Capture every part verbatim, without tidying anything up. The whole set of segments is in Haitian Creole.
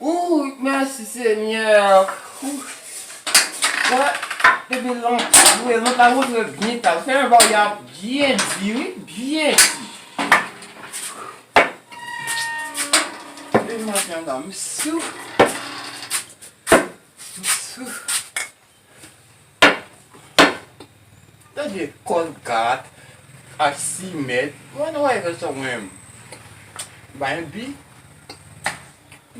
Ou, mèsi Senyè. Ou, wè, depi lontan, lontan, ou te byen ta. Senyè, ba w y ap byen di, wi, byen di. E maten an, m sou. M sou. Tande Colgate ak Simed. Mwen wè sa mwen. Ba yon bi.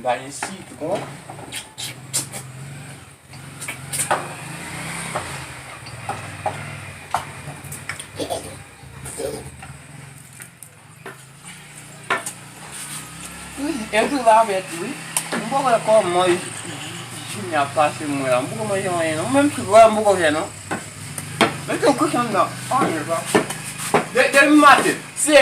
Ba yon sitwon. Wi, e tou la avèk wi. M poko wè kòman jounen ap pase mwen la. M poko manje anyen non. Menm chou vre m poko fè non. Menm chou kouche anndan. Anyen pa. De, depi maten, se,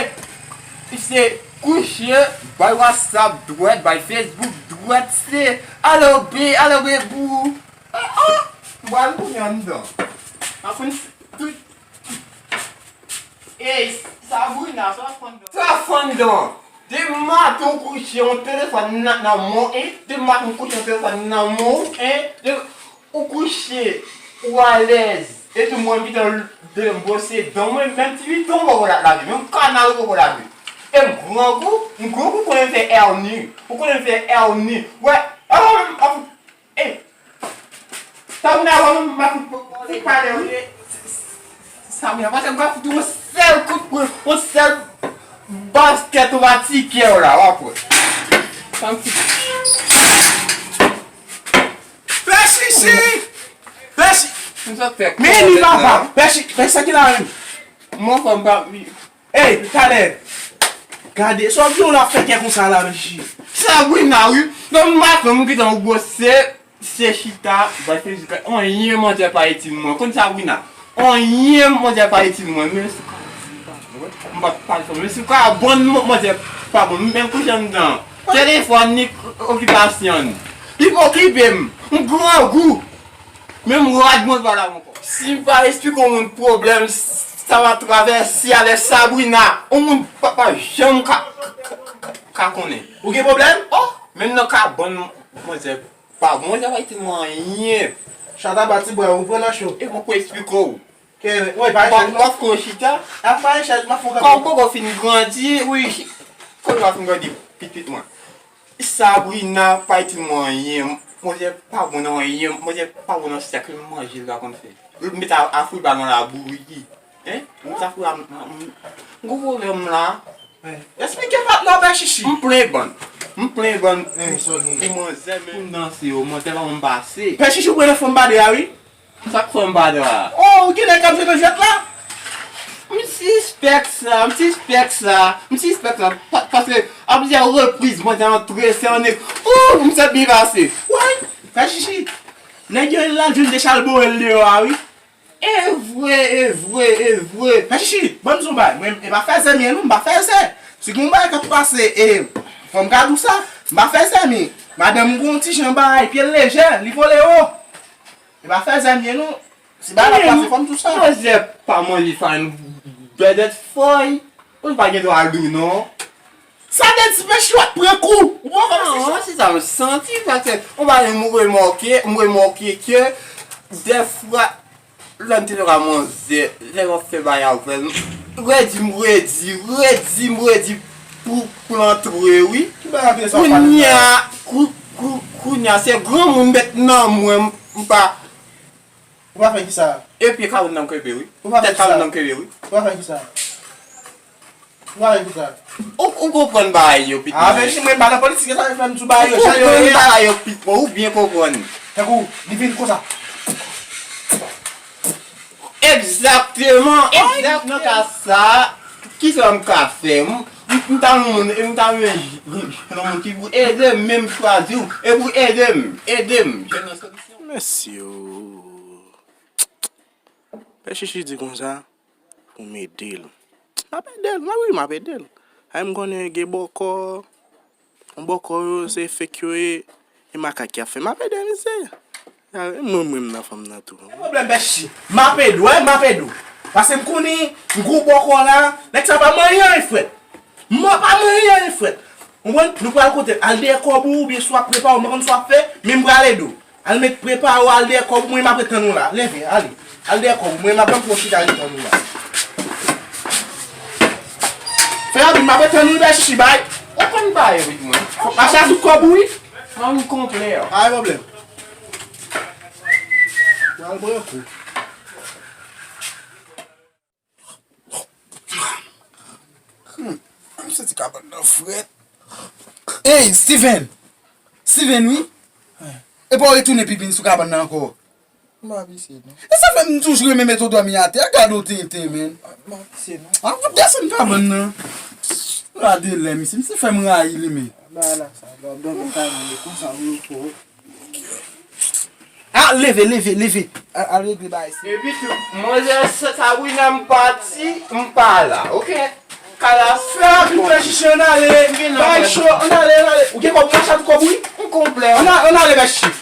se kouche, bay WhatsApp dwèt, bay Facebook dwèt, se alo be, alo be bou. Ah, ah. M pral kouche anndan. Apre tout Ey, Sabrina, sa w ap fè anndan? Sa w ap fè anndan? Depi maten ou kouche, yon telefòn nan, nan men w, en? Depi maten ou kouche, yon telefòn nan men w, en? De, ou kouche, ou alèz. Epi mwen, m gentan de m bwose dan mwen, menm ti piton m poko la-, lave, menm kanal ou poko lave. E m grangou, m grangou konnen m fè èni. Ou konnen m fè èni. Wè, ah, ah, Ey! Sabrina, wè, m ap fout pale, wi. Sabrina, pase m ap fout yon sèl kout pwen, yon sèl baskèt ou va tikè w la, w ap wè. Sa m ti. Pè Chichi! Pè Chi-, men li papa! Pè Chi-, pè sa ki la menm? Mwen fè m pa. Ey, talè! Gade, sa w ap di w la ap fè kè konsa la, mesye? Sabrina, wi. Nan maten, m gentan gwo se, se chita, bay fè jika, anyen manzè pa itil mwen. Konn Sabrina, anyen manzè pa itil mwen. Men si w ka, m pa t pale fò, men si w ka bann manzè pa bon, menm kouche anndan. Telefòn ni okipasyon. Li pa okipe m. M grangou. Menm rad mwen pa la ankò. Si m pa esplike yon moun pwoblèm sa va travèse avèk Sabrina, yon moun pa, pa janm ka, ka, ka, ka, ka konnen. Ou gen pwoblèm? Oh, menm nan kabann manzè pa bon, manzè pa itil mwen anyen. Chata ba ti bwa, ou pran nan cho. E pou, pou esplike w. Ke, woy, pa yon chèz, non. M ap fè yon chita. Ap pa yon chèz, m ap fè yon kanpe. Kòm poko fin grandi, wi. Kòm pa fin grandi, pitit mwen. Sabrina pa itil mwen anyen. Manzè pa bon nan anyen. Manzè pa bon nan sèk. Li manje l pa konn fè. Li met a, a fouy ba nan labou wi. Hein? Sa fouy a, m, m, m gwo pwoblèm la. Esplike patnè w, Pè Chichi. M plen bann. M plen bann pou manzè, men pou m danse yo, manzè pa konn pase. Pè Chichi, ou pran nan fanm bade a, wi. Sa k fè m pa dwa? Oh, ou genlè k ap jwe nan jwèt la? M sispèk sa, m sispèk sa, m sispèk sa. Pa, paske a plizyè repriz, mwen te antre, se annik. Ooh, m sot byen pase. Woy, Pè Chichi. Nèg yo la jwenn de chalbore l deyò a, wi. E vre, e vre, e vre. Pè Chichi, ban m di w bagay. Mwen, e pa fè zè m ye, non, m pa fè zè. Si gon bagay k ap pase, e, fò m ka di w sa, m pa fè zè, men madanm m gon ti jan bagay, pye l lejè, li vole wo. E pa fè zè m ye non. Si bagay la pase fò m tou sa. Manzè pa manje farin bèdèt fòy. Ou pa gen dwa dou non. Sa vle di pèch w ap pran kou. Ou pa konn se sa. Non, se sa m santi, paske ou pa gen, m remake, m remake ke dèfwa lè m te nan manzè, lè m ap fè bagay avè l, redi m redi, redi m redi pou, pou l antre wi. Ki bagay sa w pale la? Kounye a, kou, kou, kounye a, se granmoun met nan mwen, m, m pa. Ou pa fè kisa? E pye kawon nan m kenbe wi. Ou pa fè kisa? Tèt kawon nan m kenbe wi. Ou pa fè kisa? Ou pa fè kisa? Ou, ou konprann bagay yo, pitit mwen. A, men si mwen pa nan politik, sa fè m di w bagay yo, jan yo ye a. Ou konprann bagay yo, pitit mwen, ou byen konprann. Tankou, li vin konsa. Egzakteman, egzakteman. Nan ka sa, kisa m ka fè? M, m, m ta yon moun, m ta yon, yon moun ki pou ede m, men m chwazi w. E pou ede m, ede m jwenn yon solisyon. Mesye o. Pè Chichi di konsa, pou m ede l. M ap ede l, m ap, wi, m ap ede l. Ay, m konnen gen bòkò, yon bòkò yo, se fake yo ye, e makak y ap fè. M ap ede misye. A, mwen, mwen, m nan fanm nan tou. Gen pwoblèm, Pè Chichi. M ap ede w, wi, m ap ede w. Paske m konnen, m gwo bòkò la, nèg sa pa manyen anyen, frèt. M pa manyen anyen, frèt. Konprann? Nou pral kote l. Al dèyè kòb ou, oubyen si w ap prepare w, m pa konn sa w ap fè, men m pral ede w. Al met prepare w, al dèyè kòb ou, mwen m ap ret tann ou la. Leve, ale. Al dèyè kòb ou, mwen m ap pran chita ret tann ou la. Fè rapid, m ap ret tann ou, bèchichi, bay. Ou konn bay, wi, mwen. Mache a tout kòb ou, wi. Mwen konplè. Pa gen pwoblèm. Pral pran kou. Hmm, m santi kabann nan frèt. Ey, Steven! Steven, wi! Epa w retounen pipi sou kabann nan ankò? M pa pise, non. E sa fè m toujou renmen mete w dòmi atè. Gade w tenten, menn. M pa pise, non. A, fout desann kabann nan. Gade lè, misye. Misye fè m rayi li, men. Bagay la, sa, dò-, dòmi kay mwen, konsa, wi, wi. A, leve, leve, leve. A, al regle bagay sa. Epi tou, manzè Sa-, Sabrina, m pati, m pa la, oke? Kalas. Fè rapid, fè chichi, ann ale. Bay cho, ann ale, ann ale. Ou gen kòb, mache ak kòb, wi. M konplè. Ann a-, ann ale, bèchichi.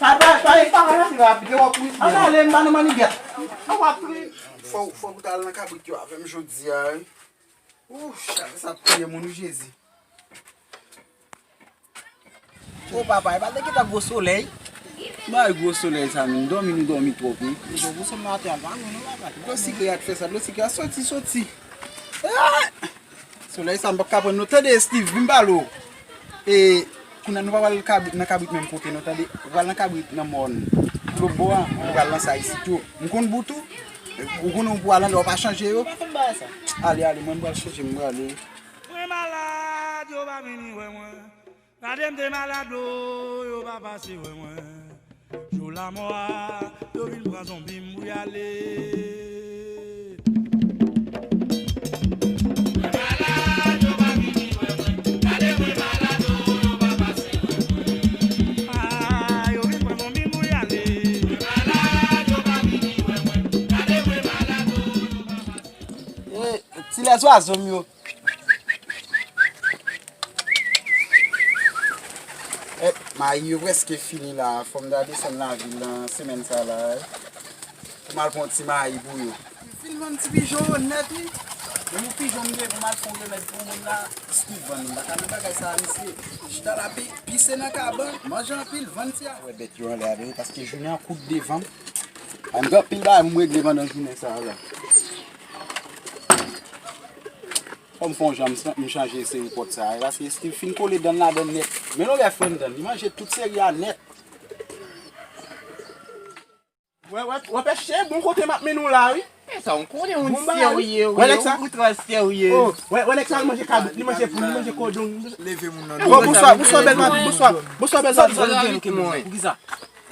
Pa, pa, pa, pa, pa, pa, rapid, yo, wi. Ann ale, m pa nan mannigèt. An w ap ri. Fò, fò w ta al nan kabrit yo avè m jodi a, wi. Ouch, sa ap touye moun, wi, Jezi. O papa, e pa te gentan gwo solèy? Bay gwo solèy sa, menm dòmi nou dòmi twòp, wi. Dlo pou sèl nan atè a, pa gwo non, papa. Dlo sikre a t fè sa, dlo sikre a soti, soti. Ah! Solèy sa, m p ap ka pran non. Tande, Steve, vin m pale w. E, kounye a nou pa pral kabrit, nan kabrit menm kote, non, tande. Ou pral nan kabrit nan mòn. Lòt bò a, ou pral nan sa isit yo. M konn bout ou. Ou konnen ou pou al anlè, ou pa chanje yo. Pa fè m bagay sa. Ale, ale, mwen m pral chanje, m prale. Mwen malad, yo pa vini wè mwen. Gade m te malad, o, yo pa pase wè mwen. Jou lanmò a, yo vin pran zonbi m pou y ale. Mwen malad, yo pa vini wè mwen. Gade mwen malad, o, yo pa pase wè mwen. Ah, yo vin pran zonbi m pou y ale. Mwen malad, yo pa vini wè mwen. Gade mwen malad, o, yo pa pase. Eh, ti lèzwazo m yo. Eh, mayi yo prèske fini la. Fò m ta desann lavil nan semèn sa la, eh, pou m al pran yon ti mayi pou yo. M fin vann ti pijon yo nèt, wi. Gen yon pijon m gen pou m al fè yon remèd pou moun la, Steve vann li. M pa ka nan bagay sa a, mesye. Chita la pi-, pise nan kabann, manje anpil, vann ti a. Wè bèt yo anlè a, wi, paske jounen an kout devan m. A, m gen anpil bagay pou m regle pandan jounen sa a la. Fò m fè yon jan m san-, m chanje seri pòt sa a, paske Steve fin kole dan l ladan l nèt. Men longè frenn dan l, li manje tout seri a nèt. Wè, wè, wè, pèchichi, bon kote m ap mennen w la, wi. E sa, w konnen w serye, wi, w trè serye. Oh, wè, wè, nèg sa, li manje kabrit, li manje poul, li manje kodon. Leve moun nan. Oh, bonswa, bonswa, bèl madanm, bonswa, bonswa, bèl madanm. Poukisa?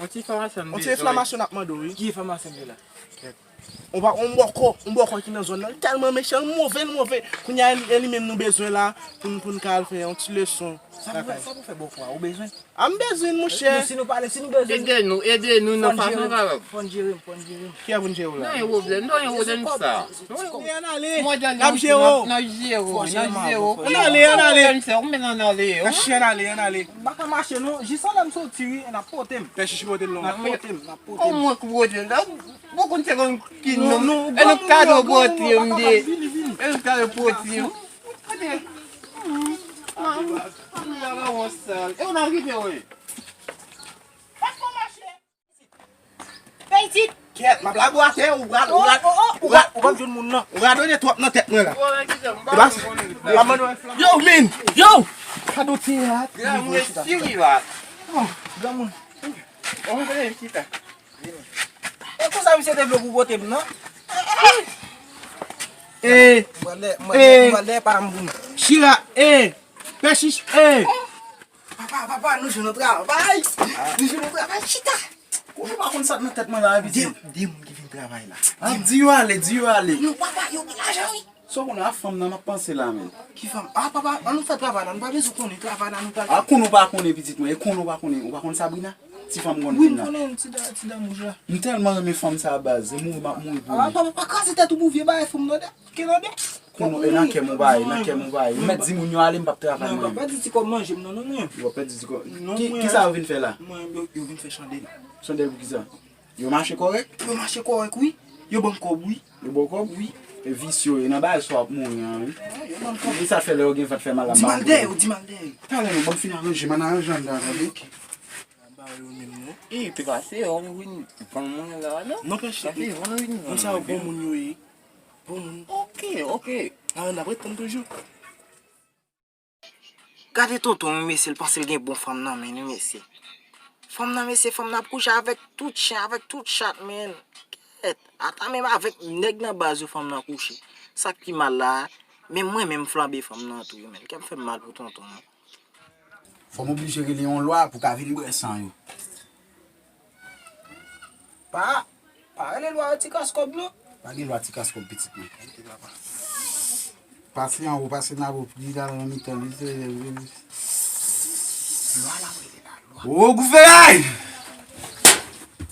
Yon ti enfòmasyon m bezwen. On ti enfòmasyon n ap mande w, wi. Ki enfòmasyon m gen la? On ba, on bòkò, on bòkò ki nan zòn nan. Li tèlman mechan, li move, li move. Kounye a, e li menm nou bezwen la pou n, pou n ka al fè yon ti leson. Sa pou fè, sa pou fè bòkò a, ou bezwen? A, m bezwen l, monchè. Nou, si nou pale, si nou bezwen. Ede nou, ede nou nan fason sa yo. Fò n jere m, fò n jere m. Kiyès pou n jere w la? Non, yon pwoblèm, non, yon pwoblèm sa. N ap jere w. N ap jere w, n ap jere w. Ann ale, ann ale. Ou menm ann ale. Ann ale, ann ale. M pa ka mache non, jis anlè m soti wi, n ap pote m. Pè chichi pote l non. N ap pote m, n ap pote m. Ou mwen ki pote l la. Ou konn se konn ki non. E nou kado pote m de. E nou kado pote m. Gade. Mami, mami, la pa wont sa. E ou nan rive wi. Fè isit. Kèt, m ap lage w atè, ou pral, ou pral, ou pral, ou pral jwenn moun nan. Ou radone twòp nan tèt mwen la. E pa sa. Yo, men, yo. Kado teyat. Granmoun, siri la. Oh, granmoun. Oh, chita. E konsa misye te vle pou pote m nan? E, mwen lè, mwen lè, mwen lè pa m pou nou. Chira, e, pè chichi, e. Papa, papa, nou jwenn yon travay. Nou jwenn yon travay, chita. Ou pa konn sa k nan tèt mwen la, pitit. De, de moun ki vin travay la. A, di yo ale, di yo ale. Non, papa, yo gen lajan, wi. Sa w konnen a fanm nan m ap panse la menm. Ki fanm? A, papa, an nou fè travay la, nou pa bezwen konnen travay la, nou pral. A, konnen w pa konnen, pitit mwen, e konnen w pa konnen, ou pa konn Sabrina? Ti fanm grann vin la. Wi, m konnen, ti da, ti dam wouj la. M tèlman renmen fanm sa a baz, e mouri m ap mouri pou li. A, papa, pa kraze tèt ou pou vye bagay fanm nan, tande? Konnen, e nan kè m ou bay, nan kè m ou bay. M mèt di moun yo ale, m p ap travay mwen. Non, pa pèdi ti kòb manje m non, non, mwen. Yo pèdi ti kòb. Ki, kisa yo vin fè la? Mwen, yo, yo vin fè chandèl. Chandèl pou kisa? Yo mache kòrèk? Yo mache kòrèk, wi. Yo ban m kòb, wi. Yo ban w kòb? Wi. E visye w ye, nan bagay sa w ap mouri an, wi. Yo ban m kòb. Ki sa fè lè yo gen vant fè mal la? Di m al dèyè yo, di m al dèyè yo. Talè non, ban m fin aranje, m ann aranje anndan, tande. Ba yo menm non. E, trase yo, nou vin vann moun la, non? Non, pè chèf. Trase yo, nou vin vann moun. Moun sa yo bon moun yo ye. Bon moun. Ok, ok. A, n ap ret tann toujou. Gade tonton wi mesye, l panse l gen bon fanm nan men li mesye. Fanm nan mesye, fanm nan ap kouche avèk tout chen, avèk tout chat, men. Kèt, ata menm avèk nèg nan baz yo fanm nan kouche. Sa k pi mal la, men mwen menm flanbe fanm nan tou wi, men. Kè m fè m mal pou tonton wi. Fò m oblije rele yon lwa pou ka vin bwè san yo. Pa, pa rele lwa ti kas kòb non. Pa gen lwa ti kas kòb pitit mwen. Pase anwo, pase nan wo, li la nan mitan, li se. Lwa la, rele la, lwa. O, gouvèy!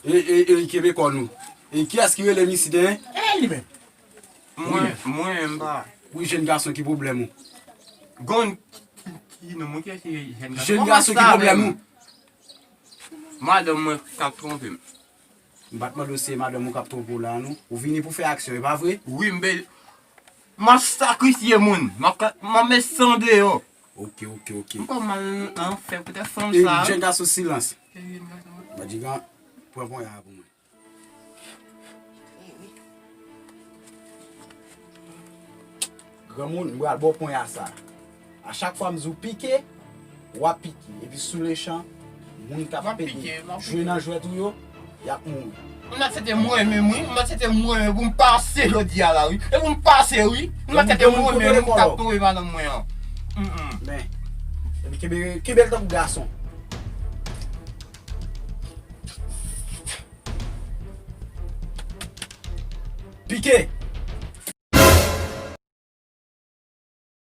E, e, e, kenbe kò nou. E kiyès ki rele m isit, en? E li menm. Mwen, mwen, m pa. Wi, jèn gason, ki pwoblèm ou? Gon, ki, ki, non, mwen ki se jèn gason. Jèn gason, ki pwoblèm ou? Madanm mwen k ap twonpe m. M pa t mande w si se madanm ou k ap twonpe w la, non. Ou vini pou fè aksyon, e pa vre? Wi, m be-, m ap sakrifye moun. M ap ka, m ap met san deyò. Ok, ok, ok. M pa mal an fè poutèt fanm sa. Jèn gason, silans. Madigan, pran ponya a pou mwen. Granmoun, m pral ba w ponya sa. A chak fwa m di w pike, w ap pike. Epi sou lechan, moun k ap pede jwe nan jwèt ou yo, y ap mouri. M nan tete mwen menm wi, m nan tete mwen menm pou m pase jodi a la wi. E pou m pase wi. M nan tete mwen menm, m t ap twonpe madanm mwen an. Men, epi kenbe, kenbe l tankou gason. Pike!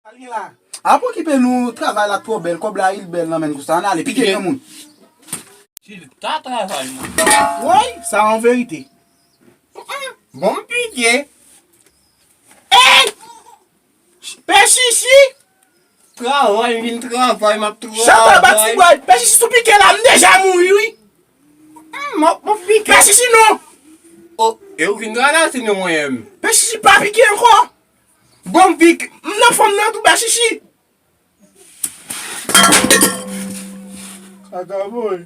Al gen la. Apa okipe nou, travay la twò bèl, kòb la il bèl nan men n konsa. Ann ale, pike granmoun. Si l ta travay mwen. Woy, sa an verite. Bon, m pike. Ey! Pè Chichi! Travay, m vin travay, m ap travay. Chata bati bway. Pè Chichi sou pike la, m deja mouri wi. M ap, m ap pike. Pè Chichi non. O, e ou vin travay la, se non mwen menm. Pè Chichi pa pike ankò. Bon, m pike. M nan fanm nan tou, Pè Chichi. Kaka boy.